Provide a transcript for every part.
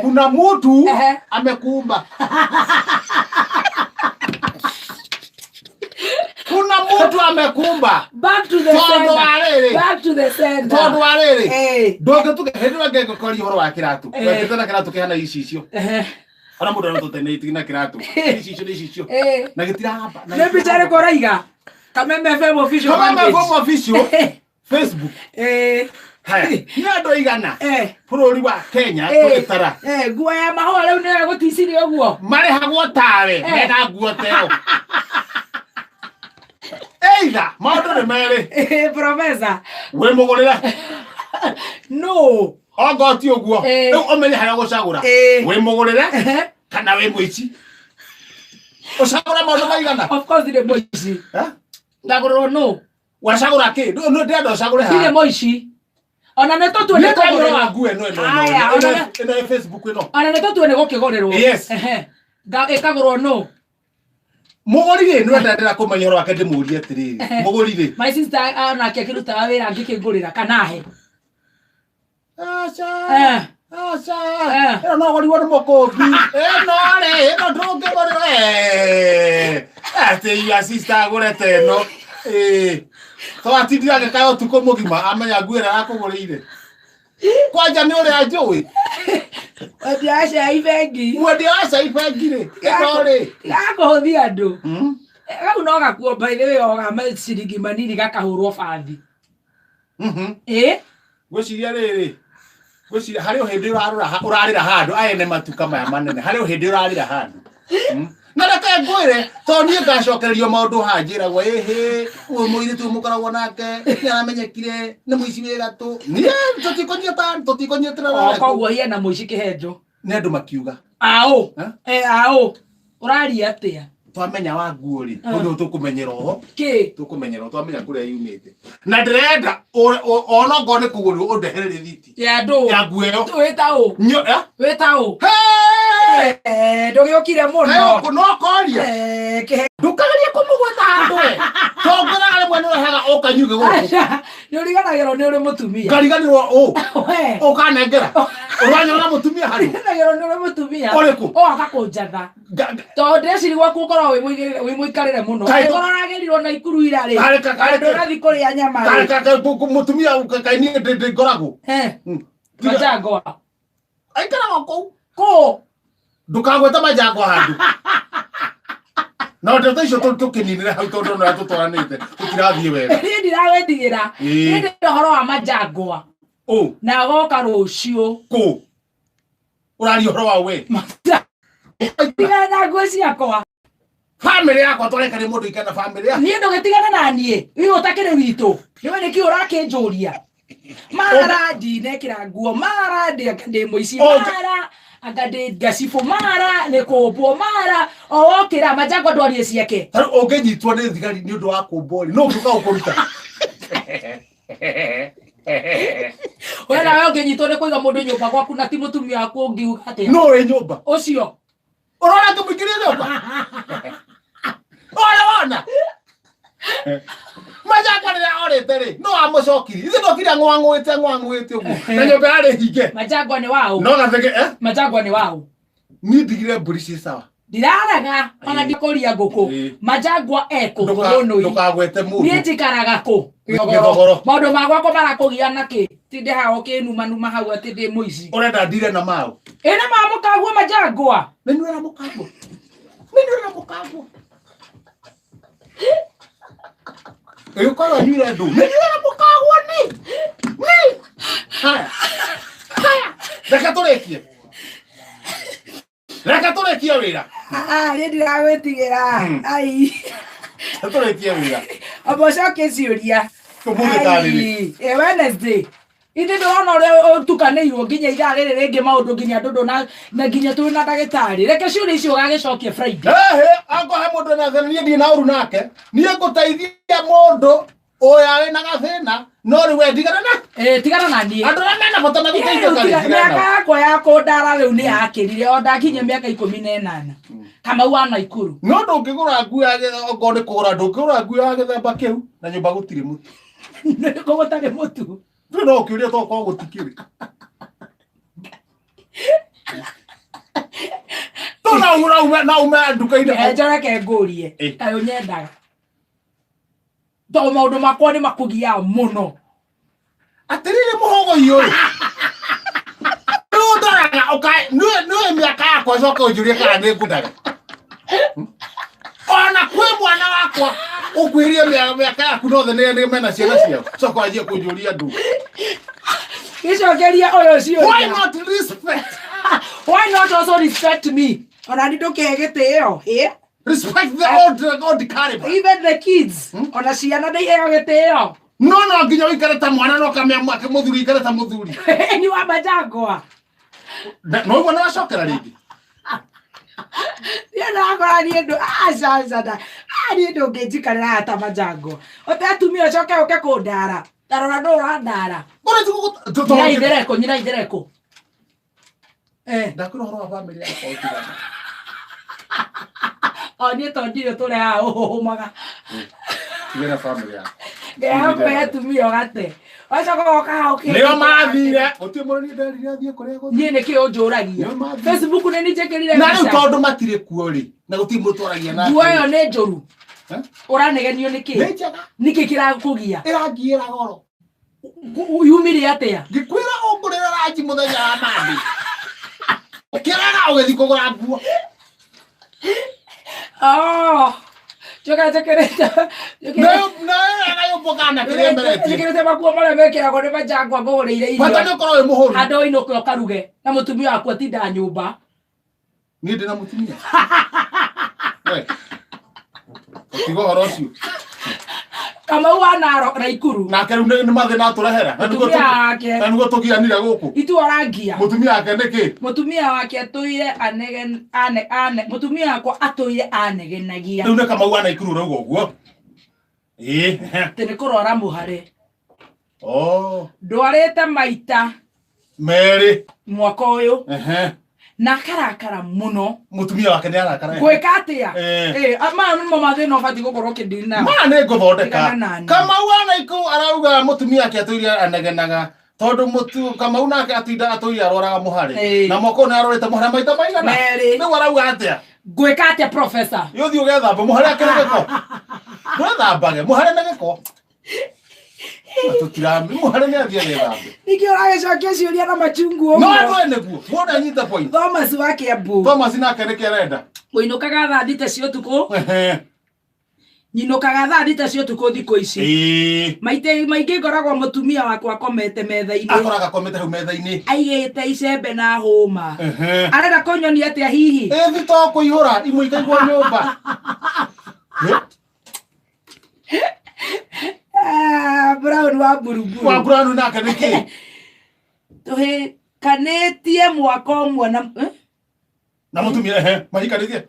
Kuna mtu amekuumba. Kuna mtu amekuumba. Back to the Tondũ sender. wa rĩrĩ. Back to the sender. Tondũ wa rĩrĩ. Ndũngĩtuge hĩndĩ ĩrĩa ngĩkoria ũhoro wa kĩratũ. Wekĩte na kĩratũ kĩhana icicio. Ona mũndũ arotũte na kĩratũ. Icicio nĩ icicio. Na gĩtirahamba. Na Nĩ mbica ĩrĩkũ ũraiga? Kameme FM official Kameme fanpage. FM official Facebook. Haya, nĩ andũ aigana bũrũri wa Kenya tũgĩtara Nguo ya mahũa rĩu nĩyo ĩgũticirie ũguo. Marĩhagwo tawe mena nguo teo. Either maũndũ nĩ merĩ. Professor. Wĩ mũgũrĩre. No. Ongoo ti ũguo. Rĩu ũmenye harĩa ũgũcagũra. Wĩ mũgũrĩre kana wĩ mũici. Ũcagũre maũndũ maigana. Of course ndirĩ mũici. Ndagũrĩrwo nũ? Wacagũra kĩ? Ndũ ndĩrenda ũcagũre haha. Ndirĩ mũici. Ona nĩ tũtue nĩ Nĩ kũgũrĩrwo. wa nguo ĩno ĩno Aya, ĩno ona ĩno ĩno ĩ Facebook ĩno. Ona nĩ tũtue nĩ gũkĩgũrĩrwo. Yes. Ehe. Ĩkagũrwo nũ? Mũgũri rĩ, nĩ ndendera kũmenya ũhoro wake ndĩmũrie atĩrĩrĩ. Mũgũri rĩ. My sister onake akĩrutaga wĩra angĩkĩngũrĩra kana he. Aca. Aca. Ĩno no gũrirwo nĩ mũkũmbi. Ĩno rĩ, ĩno ndũngĩgũrĩrwo. Atĩ your sister agũre ta ĩno. To atindire agĩkaya ũtukũ mũgima amenya nguo ĩrĩa arakũgũrĩire. Kwanja nĩ ũrĩa njũĩ. Mwendia wa cai bengi. Mwendia wa cai bengi rĩ, ĩno rĩ. Gakũhũthia andũ. Kau no gakuo by the way o ga ciringi manini gakahũrwo bathi. Ngwĩciria rĩrĩ, ngwĩciria harĩ o hĩndĩ ũrarora ũrarĩra handũ aya nĩ matuka maya manene, harĩ o hĩndĩ ũrarĩra handũ. Na reke ngwĩre, tondũ niĩ ngacokererio maũndũ haha njĩragwo ĩhĩ, ũyũ mũirĩtu ũyũ mũkoragwo nake nĩ aramenyekire nĩ mũici wĩ gatũ. Niĩ tũtikũnyitĩra O koguo hiana mũici kĩhenjo. Nĩ andũ makiuga. Aũ. Aũ. Ũraria atĩa? Twamenya wa nguo rĩ, ũndũ tũkũmenyera oho. Kĩ? Tũkũmenyera twamenya kũrĩa yumĩte. Na ndĩrenda ona ongorwo nĩ kũgũrĩrwo ũndehere rĩthiti. Ya ndũ. Ya nguo ĩyo. Wĩta ũ? Nyo, eh? Wĩta ũ? Ndũgĩũkire mũno. Kaĩ no koria. Ndũkagerie kũmũgweta handũ we. Tongwĩraga rĩmwe nĩ ũrehaga ũkanyuge gũkũ. Nĩ ũriganagĩrwo nĩ ũrĩ mũtumia. Ngariganĩrwo ũ. Ũkanengera. Ũranyona mũtumia handũ. Ũriganagĩrwo nĩ ũrĩ mũtumia. Ũrĩkũ? Ũgoka kũnjatha. Tondũ ndĩreciria gwaku ũkoragwo wĩ mũikarĩre mũno. Kaĩ- Angĩkorwo ũragĩrirwo na ikuru ira rĩ. Karĩ ka- karĩ Andũ ũrathiĩ kũrĩa nyama Karĩ rĩ. mũtumia kaĩ niĩ ndĩ ngoragwo. Majangwa. Aikaraga kũu. Kũ? Ndũkagwete majangwa handũ. Na ndeto icio tũkĩninĩre hau tondũ ona tũtwaranĩte tũtirathiĩ wega. Niĩ ndiragwĩtigĩra. Niĩ ndĩ ũhoro wa majangwa. Ũ. Na agoka rũciũ. Kũ? Ũraria ũhoro wa we. Tigana na nguo ciakwa. Famĩlĩ yakwa twareka nĩ mũndũ ikana famĩlĩ yakwa. Niĩ ndũgĩtigana na niĩ. Niĩ ũtakĩrĩ witũ. Nĩwe nĩkĩ ũrakĩnjũria? Mara ndinekĩra nguo, mara ndĩ anga ndĩ mũici, mara anga ndĩ ngacibũ, mara nĩ kũmbwo, mara o wokĩra majangwa ndwarie ciake. Tarĩu ũngĩnyitwo nĩ thigari nĩ ũndũ wa kũmbwo rĩ, nũ ũngĩũka gũkũruta? We nawe ũngĩnyitwo nĩ kũiga mũndũ nyũmba gwaku na ti mũtumia waku ũngiuga atĩa? Nũ wĩ nyũmba? Ũcio. Ũrona ngĩmũingĩria nyũmba? Ora wona? Majangwa rĩrĩa orĩte rĩ, no amũcokirie. Ithuĩ ndokire ng'wang'ũĩte ng'wang'ũĩte ũguo. Na nyũmba yarĩ hinge. Majangwa nĩ waũ? No gathege, eh? Majangwa nĩ waũ? Niĩ ndigire mbũri ciĩ sawa. Ndiraraga ona ndikũria ngũkũ. Majangwa ekũ? Mũnũi. Ndũkagwete mũndũ. Niĩ njikaraga kũ? Gĩthogoro. Maũndũ ma gwakwa marakũgia na kĩ? Tinde haha ũkĩnumanuma hau atĩ ndĩ mũici. Ũrenda ndire na maũ? Ĩ na ma mũkaguo majangwa. Nĩ niĩ ũrĩa mũkaguo. Nĩ niĩ ũrĩa mũkaguo. Ĩgĩkorwo nyuire ndũ. Nĩ niĩ ũrĩa mũkaguo nĩ. Nĩ. Haya. Haya. Reke tũrĩkie. Reke tũrĩkie wĩra. Ah, niĩ ndiragwĩtigĩra. Ai. Reke tũrĩkie wĩra. Amba ũcokie ciũria. Ũmũthĩ tarĩ rĩ? Ai, Wednesday. Ithe ndĩrona ũrĩa ũtukanĩirwo nginya ithaa rĩrĩ rĩngĩ maũndũ nginya ndũndũ na nginya twĩ na ndagĩtarĩ. Reke ciũria icio ũgagĩcokia Friday. Ehe, angorwo he mũndũ ena thĩna niĩ ndirĩ na ũru nake. Niĩ ngũteithia mũndũ ũyũ wĩna gathĩna no rĩu we ndigana na Tigana na niĩ. Andũ arĩa mena bata na gũteithĩka rĩ, tigana Mĩaka nao. yakwa ya kũndara rĩu nĩ yakĩrire o ndakinyia mĩaka 18. Kamau wa Naikuru. No ndũngĩgũra nguo ya okorwo nĩ kũgũra ndũngĩgũra nguo ya gĩthemba kĩu na nyũmba gũtirĩ mũtu. Nĩkũ gũtarĩ mũtu? Ndũrĩ no ũkĩũria tokorwo gũtikĩrĩ. To no ume nduka-inĩ. Njoreke ngũrie. Eh. Kaĩ ũnyendaga? Tondũ maũndũ makwa nĩ makũgiaga mũno. Atĩrĩrĩ mũhogoi ũyũ. Rĩu ndoraga ũkae nĩwe mĩaka yakwa coka ũnjũrie kana nĩ ngũndaga. Ona kwĩ mwana wakwa ũkuhĩrie mĩaka yaku nothe nĩ mena ciana ciao. Coka wanjie kũnjũria ndu. Gĩcokeria ũyũ Why ciũria. not respect? Why not also respect me? Ona ni ndũkĩhe gĩtĩo. Eh? Respect the old caliber. Even the kids. Ona ciana nĩ iheo gĩtĩo. No no nginya ũikare ta mwana no kamĩa mwake mũthuri ikare ta mũthuri. Ni wa majangwa. No ũguo nĩ wacokera rĩngĩ. Niĩ ndakora niĩ ndũ aca aca nda niĩ ndũngĩnjikarĩra haha ta majangwa. Ũte atumia ũcoke ũke kũndara. Tarora ndũ ũrandara. Ũrĩa ti Nyina ithereko, nyina ithereko. Eh. Ndakwĩra ũhoro wa bamĩrĩ yakwa ũtigane. O niĩ to ndirĩ tũrĩ haha ũhũhũmaga. Tigana bamĩrĩ yakwa. Ngĩhaka atumia ũgate. Wacoka ũgoka haha ũkĩ. Nĩo mathire. Gũtirĩ mũndũ niĩ nderire athiĩ kũrĩa gũthiĩ. Niĩ nĩkĩ ũnjũragia? Nĩo mathire. Facebook nĩ niĩ njĩkĩrire Na rĩu mbica. tondũ matirĩ kuo rĩ, na gũtirĩ mũndũ twaragia nake. Nguo ĩyo nĩ njũru. Eh? Ũranegenio nĩkĩ? Nĩ njega. Nĩkĩ kĩrakũgia? Ĩrangiĩra goro. Yumire atĩa? Ngĩkwĩra ũngũrĩre ranji mũthenya wa Monday. Ũkĩraga ũgĩthiĩ kũgũra nguo. Oh. Njoka njĩkĩrĩte. Nayo kana kĩrĩa emeretie. Njĩkĩrĩte makuo marĩa mekĩragwo nĩ majangwa ngũgũrĩire Bata nĩ irio. ũkorwo wĩ mũhũnu. Handũ ũinũke ũkaruge na mũtumia waku atindaga nyũmba. Niĩ ndĩ na mũtumia. We. Ũtiga ũhoro ũcio. Kamau wa Narok na Ikuru. Nake rĩu nĩ mathĩna atũrehera. Na nĩguo Mũtumia wake. na nĩguo tũgianire gũkũ. Itu ũrangia. Mũtumia wake nĩkĩ? Mũtumia wake atũire anegen ane ane mũtumia wakwa atũire anegenagia. Rĩu nĩ Kamau wa Naikuru ũrauga ũguo. Ĩĩ. Atĩ nĩ kũrwara mũhare. Oh. Ndwarĩte maita Merĩ. mwaka ũyũ Ehe. na akarakara mũno. Mũtumia wake nĩ arakara. Ngwĩka atĩa? Eh. Eh, maya nĩmo mathĩna ũbatiĩ gũkorwo ũkĩndiri nao. Maya nĩ ngũthondeka. Tigana nani. Kamau wa Naikuru arauga mũtumia wake atũire anegenaga tondũ mũtu Kamau nake atinda atũire arwaraga mũhare. Ĩĩ. Na mwaka ũyũ nĩ arwarĩte mũhare maita maigana. Merĩ. Rĩu arauga atĩa? Ngwĩka atĩa professor? Ĩ ũthiĩ ũgethambe mũhare akĩrĩ gĩko. Ndwethambage mũhare nĩ gĩko. Tũtirami mũhare nĩ athiĩ agethambe. Nĩkĩ ũragĩcokia ciũria na machungu No ũguo? andũ ene guo. Mũndũ anyita point. Thomas wa Kiambu. Thomas nake nĩkĩ arenda? Ũinũkaga thaa thita cia ũtukũ. Ehe. Nyinũkaga thaa thita cia ũtukũ thikũ ici. Ĩĩ. Maita maingĩ ngoragwo mũtumia wakwa akomete metha-inĩ. Akoraga akomete hau metha-inĩ. Aigĩte icembe na hũma. Ehe. Arenda kũnyonia atĩa hihi? Ĩ thito kũihũra imwe ikaigwo nyũmba. Ah, Brown wa buruburu. Wa Brown nake nĩkĩ? Tũhĩkanĩtie mwaka ũmwe na eh? Na mũtumia ehe mahikanĩtie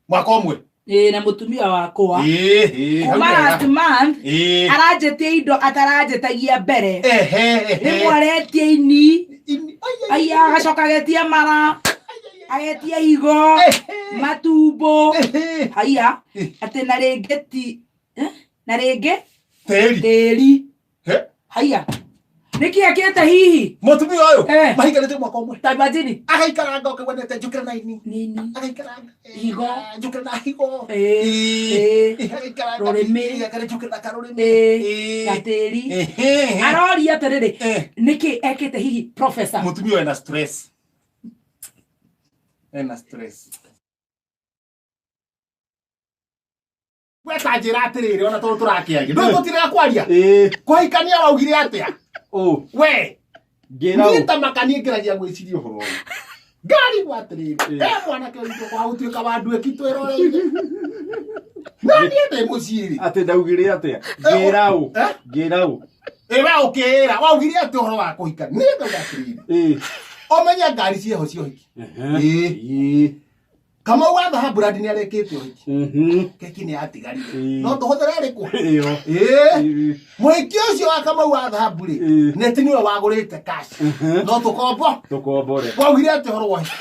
mwaka ũmwe. Ĩĩ, na mũtumia wakwa. Ĩĩ ĩĩ hau Kuma wega. last month Ĩĩ. aranjĩtia indo ataranjĩtagia mbere. Ehe ehe. Rĩmwe aretia ini, Ini- ai, ai, aya agacoka agetia mara, agetia higo, Ehe. matumbo, Ehe. haiya Eh. atĩ na rĩngĩ ti eh? na rĩngĩ Tĩri. tĩri He. haiya nĩkĩ ekĩte hihi Mũtumia ũyũ Eh. mahikanĩtie mwaka ũmwe. ta imagine Agaikaranga ũkaigua nĩte njũkĩra na ini. nini Agaikaranga. Higo. Njũkĩra na higo. Ĩĩ. Ĩĩ. Ĩĩ. Agaikaranga. Rũrĩmĩ. Ĩĩ, akare njũkĩra na karũrĩmĩ. Ĩĩ. Ĩĩ. gatĩri Ehe. aroria atĩrĩrĩ Eh. nĩkĩ ekĩte hihi professor Mũtumia ũyũ ena stress. Ena stress. We ta njĩra atĩrĩrĩ ona tondũ tũrakĩaria. Ndũĩ tũtirega kwaria. Ĩĩ. Kũhikania waugire atĩa? Ũ. We. Ngĩra Niĩ ũ. ta makanie ngeragia gwĩciria ũhoro ũyũ. Ngarigwo atĩrĩrĩ, Ĩĩ. he mwanake witũ kwa gũtuĩka wa nduĩki twĩroreire. Na niĩ ndĩ mũciĩ rĩ. Atĩ ndaugire atĩa? Ngĩra ũ. Eh? Ngĩra ũ. Ĩ we ũkĩĩra, waugire atĩ ũhoro wa kũhika. Niĩ ngauga atĩrĩrĩ, Ĩĩ. ũmenye ngari ciĩho cia ũhiki. Ehe. Ĩĩ. Ĩĩ. Kamau wa thahabu randi nĩ arekĩte ũhiki. Mhm. Keki nĩ yatigarire. Ĩĩ. No tũhũthĩre ĩrĩkũ? Ĩyo. Ĩĩ. Ĩĩ. Mũhiki ũcio wa Kamau wa thahabu rĩ, Ĩĩ. neti nĩwe wagũrĩte cash. Mhm. No tũkombo. Tũkombore. Waugire atĩ ũhoro wa ũhiki.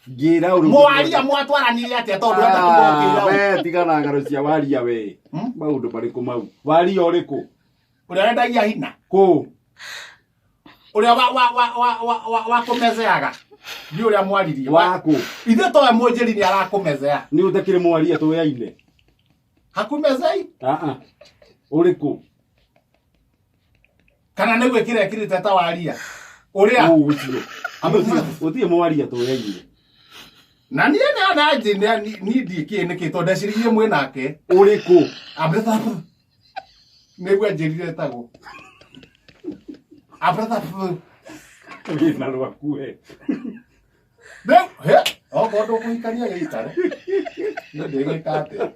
Ngĩra ũ. Mwaria mwatwaranire atĩa tondũ ũrenda kũmokĩra ũ? We tigana na ng'ano cia waria we. Hmm? Maũndũ marĩkũ mau? Waria ũrĩkũ? Ũrĩa wendagia hina. Kũ? Ũrĩa wa kũmezeaga. Nĩ ũrĩa mwaririe. Waku. Ithe towe mũnjĩri nĩ arakũmezea. Nĩ ũtakĩrĩ mwaria tũyaine. Hakumezei? Aa. Ũrĩkũ? Kana nĩ gwĩkĩra ekĩrĩte ta waria. Ũrĩa? Ũũ ũcio. Gũtirĩ mwaria tũyaine. Na niĩ nĩ na njĩ niĩ ndiĩkĩĩ nĩkĩ tondũ ndeciririe mwĩ nake. Ũrĩkũ? Abretha. Nĩguo anjĩrire etagwo. Abretha. Wĩna rwaku we. Rĩu, he, okorwo ndũkũhikania gĩikare. Nĩ ndĩgĩka atĩa?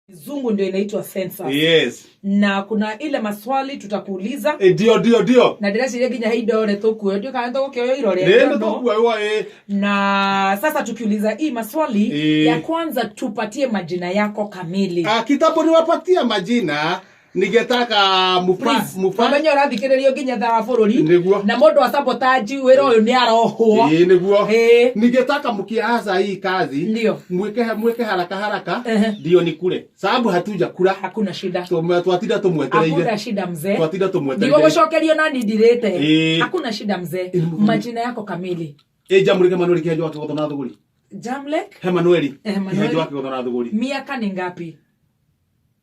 Kizungu ndio inaitwa census. Yes. Na kuna ile maswali tutakuuliza Ndio ndio ndio. na ndĩreciria nginya he idore tũkuoyo ndiũ kana tũgũkĩoyo irore Nĩ nĩ tũkuoywo ĩ. Na sasa tukiuliza hii maswali Eh. ya kwanza tupatie majina yako kamili. Ah, kitambo niwapatia majina ningetaka mufa Please, mufa wamenye ũrathikĩrĩrio nginya tha wa bũrũri Nĩguo. na mũndũ wa sabotage wĩra ũyũ nĩ arohwo. Ĩ nĩguo. Ĩ. Ningetaka mkianza hii kazi Ndio. mweke haraka haraka Ehe. ndio nikule sababu hatuja kula Hakuna shida. Twatinda Hakuna tumwetereire shida mzee. twatinda tumwetereire Ndigũgũcokerio nani ndirĩte. Ĩ. Hakuna shida mzee. Ĩ, nĩ- Majina yako kamili. Ĩ Jamhuri Emanuel Kĩhenjo wa Kĩgotho na Thũgũri. Jamlek, Emanuel Emanueli. Kĩhenjo wa Kĩgotho na Thũgũri. Miaka ni ngapi?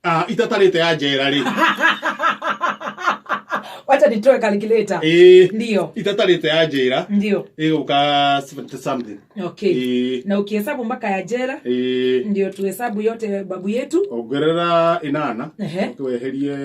Ah, itatarĩte ya njera rĩ. Wacha nitoe calculator. Ĩ. Ndio. Itatarĩte ya njera. Ndio. Ĩgũka 70 something. Okay. Ĩ. Na ukihesabu mpaka ya jela Ĩ. ndio tuhesabu yote babu yetu. Ongerera inana Ehe. tweherie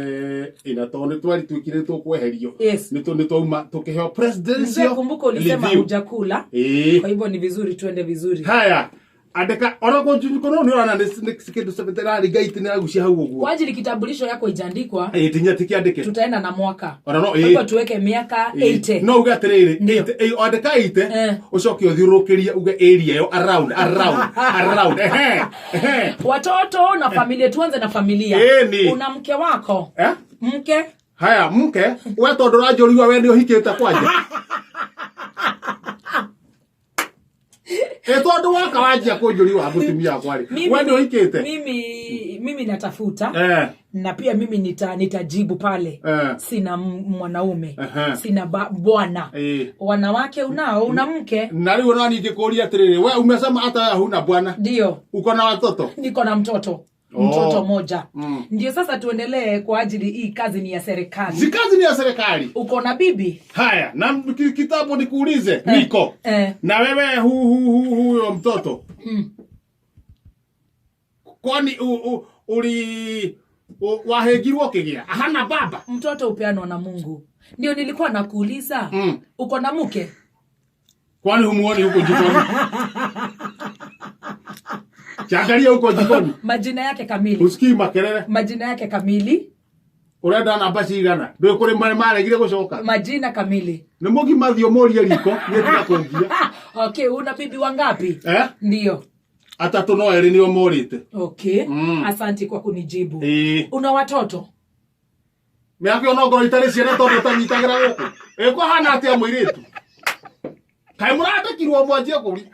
ina tondũ nĩ twari twĩkire tũkweherio Yes. nĩ twauma tũkĩheo Mzee, presidential kumbuka ulisema review. hujakula. Ĩ. Kwa hivyo ni vizuri tuende vizuri. Haya andĩka ona kũnjunyuko nĩ ũrona nĩ kĩndũ 70 raringa itĩ nĩragucia hau ũguo. Kwa ajili kitambulisho yako ijaandikwa, Ĩ tinya tikĩandĩke tutaenda na mwaka. ona no Kwa hivyo ĩ tuweke miaka Ĩ. 80. No uge atĩrĩrĩ Ndio. 80 ĩ, andĩka 80 Eh. ũcoke ũthiũrũrũkĩrie uge area ĩyo around around around ehe ehe Watoto na familia, tuanze na familia. Ĩni. Una mke wako? Eh? Mke? Haya mke we tondũ ũranjũriwa we nĩ ũhikĩte kwanja ĩ tondũ woka wanjia kũnjũriwa mũtumia wakwa rĩ we nĩ ũhikĩte mimi natafuta Eh. na pia mimi nitajibu pale. Eh. Sina mwanaume. Ehe. Sina bwana. Eh. Wanawake unao, una mke? Na rĩu ona ningĩkũria atĩrĩrĩ we umesema hata wewe huna bwana Ndio. uko na watoto Niko na mtoto. Oh. Mtoto moja. Mm. Ndio sasa tuendelee kwa ajili hii kazi ni ya serikali. Si kazi ni ya serikali. Uko na bibi? Haya na kitambo nikuulize niko Eh. na wewe huyo mtoto kwani uli wahĩngirwo ũkĩgĩa ahana baba Mtoto upeanwa na Mungu. Ndio nilikuwa nakuuliza. Uko na mke? Kwani humuoni huko jikoni? Changalia huko jikoni. Majina yake kamili. Usikii makelele. Majina yake kamili. Urenda namba cigana? Ndũĩ kũrĩ marĩa maregire gũcoka. Majina kamili. Nĩ mũgima thiĩ ũmũrie riko, niĩ tiga kũngia. Okay, una bibi wangapi? Eh? Ndio. Atatũ no erĩ nĩo morĩte. Okay. Asanti kwa kunijibu. Ĩĩ. Una watoto? Mĩaka ĩyo no ngorwo itarĩ ciana tondũ ũtanyitagĩra gũkũ. Ĩ kũhana atĩa mũirĩtu? Kaĩ mũrandĩkirwo mwanjie kũri?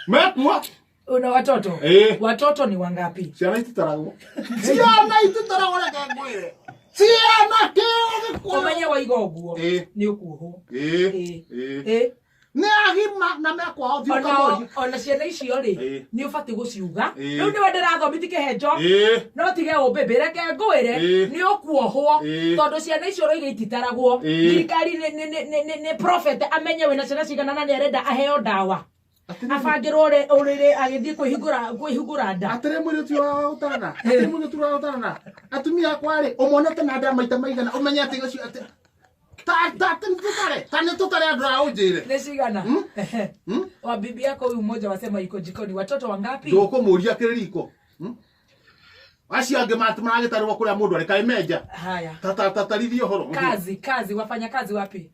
Mekuo? Una watoto? Eh. Watoto ni wangapi? Ciana ititaragwo. Ciana ititaragwo reke ngwĩre. Ciana kĩo gĩkuũ. Ũmenye waiga ũguo Eh. nĩ ũkuohwo. Ĩĩ. Eh. Ĩĩ. Eh. Nĩ agima na mekwao thiĩ Ona, ũkamorie. ona ciana icio rĩ Eh. nĩ ũbatiĩ gũciuga Eh. rĩu nĩwe ndĩrathomithia kĩhenjo Ĩĩ. no tige ũmbĩmbĩ reke ngwĩre Eh. nĩ ũkuohwo Eh. tondũ ciana icio ũroiga ititaragwo Eh. thirikari nĩ prophet amenye wĩna ciana cigana na nĩ arenda aheo ndawa abangĩrwo ũrĩrĩ agĩthiĩ kwĩhingũra nda Atĩrĩ mũirĩtu wa ũtana. Atĩrĩ mũirĩtu wa ũtana. Atumia akwa rĩ, ũmonete na nda maita maigana ũmenye atĩ ũcio atĩ ta ta ta nĩ tũtare ta nĩ tũtare andũ a ũnjĩre. nĩ cigana wa bibi yako huyu mmoja wasema yuko jikoni watoto wangapi Ndũkũmũria kĩrĩ riko. Acio angĩ maragĩtarĩrwo kũrĩa mũndũ arĩ kaĩ menja. Haya. Ta ta ta tarithia ũhoro. Kazi kazi wafanya kazi wapi?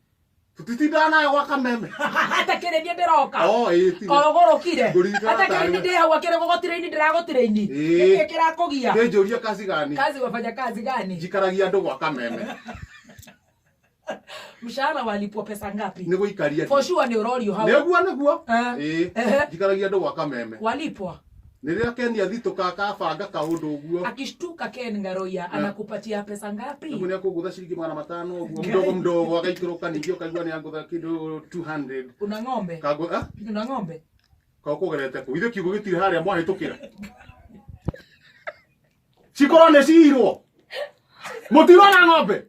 Tũtitindaga nayo gwa kameme. Hata kĩrĩ niĩ ndĩroka. Oh, ĩĩ, tiga. Ũgũrũkire. Ngũririkana Hata kĩrĩ tarĩ niĩ we. ndĩ hau akĩrĩ gũgũtiraini ndĩragũtiraini. Ĩĩ. Nĩkĩ kĩrakũgia? Ndĩnjũria kazi gani? Kazi wafanya kazi gani? Njikaragia andũ gwa kameme. Mshahara walipwa pesa ngapi? Nĩ gũikaria. For sure nĩ ũrorio hau. Nĩguo nĩguo. Eh. Ĩĩ. Ehe. Njikaragia andũ gwa kameme. Walipwa. Rĩrĩa Ken athitũka akabanga kaũndũ ũguo. Akishtuka Ken Ngaroia anakupatia pesa ngapi? Rĩmwe nĩakũgũtha ciringi 500 ũguo mdogo mdogo agaikũrũka ningĩ ũkaigua nĩangũtha kĩndũ 200. Una ng'ombe? Kangũ Una ng'ombe? Kaũkũgerete kũ? Ithuĩ kiugo gĩtirĩ harĩa mwahĩtũkĩra. Cikorwo nĩ ciirwo. Mũtirona ng'ombe.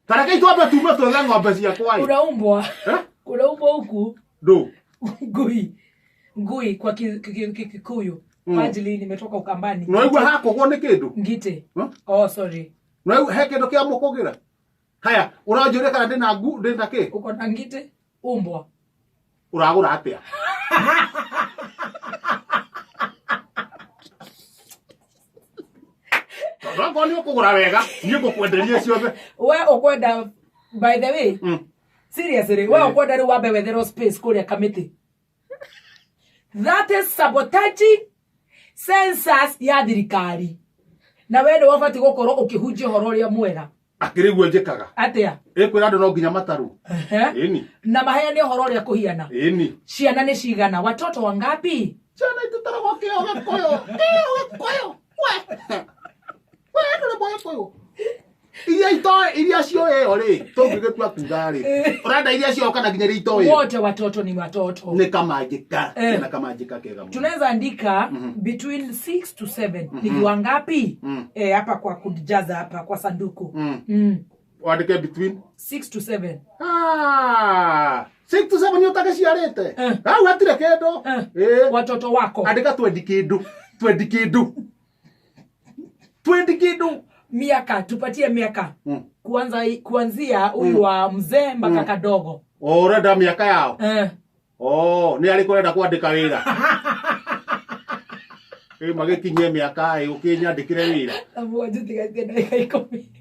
Ta rekei twambe tume twethe ng'ombe ciakwa ĩ. Kuna umbwa. Eh? Kuna umbwa huku. Ndũ. Ngui. Ngui kwa Kikuyu. Kwa ajili nimetoka Ukambani. Nĩwaigua hakũgwo nĩ kĩndũ? Ngite. Huh? Oh, sorry. Nĩwaigua he kĩndũ kĩa mũkũgĩra? Haya, ũranjũria kana ndĩna ngu ndĩna kĩ? Uko na ngite? Umbwa. Ũragũra atĩa? Tondũ angorwo nĩ ũkũgũra wega, niĩ ngũkwenderia ciothe. We ukwenda, by the way, seriously, we ukwenda rĩu wambe wetherwo space kũrĩa Kamĩtĩ. That is sabotaging census ya thirikari. Na we nĩwe ũbatiĩ gũkorwo ũkĩhunjia ũhoro ũrĩa mwega. Akĩrĩ guo njĩkaga. Atĩa? Ĩkwĩra andũ no nginya matarwo. Ehe. Ĩni. Na maheane ũhoro ũrĩa kũhiana. Ĩni. Ciana nĩ cigana? Watoto wangapi? Ciana itũtaragwo kĩo gĩkũyũ. Kĩo gĩkũyũ. We. We ndũrĩ mũgĩkũyũ. Iria itoĩ, iria cioĩ ĩyo rĩ, tũngĩgĩtua kuga rĩ. Ũrenda iria cioĩ kana nginya iria itoĩ? Wote watoto ni watoto. Nĩ kamanjĩka. Eh. Na kamanjĩka kega mũno. Tunaweza andika between 6 to 7. Ni wangapi? Eh, hapa kwa kujaza hapa kwa sanduku. Wandĩke between 6 to 7. Ah, 6 to 7 nĩ ũtagĩciarĩte. Eh. Hau hatirĩ kĩndũ. Eh. Eh. Watoto wako. Andĩka twendi kĩndũ. Twendi kĩndũ. Twendi kĩndũ. Miaka, tupatie miaka. Kuanza kuanzia huyu wa mzee mpaka kadogo. O ũrenda mĩaka yao. Eh. Oh, nĩ arĩkũ ũrenda kwandĩka wĩra? Ĩ magĩkinyie mĩaka ĩ ũkĩnyandĩkĩre wĩra. Abu wajutigatie ndagĩka 10.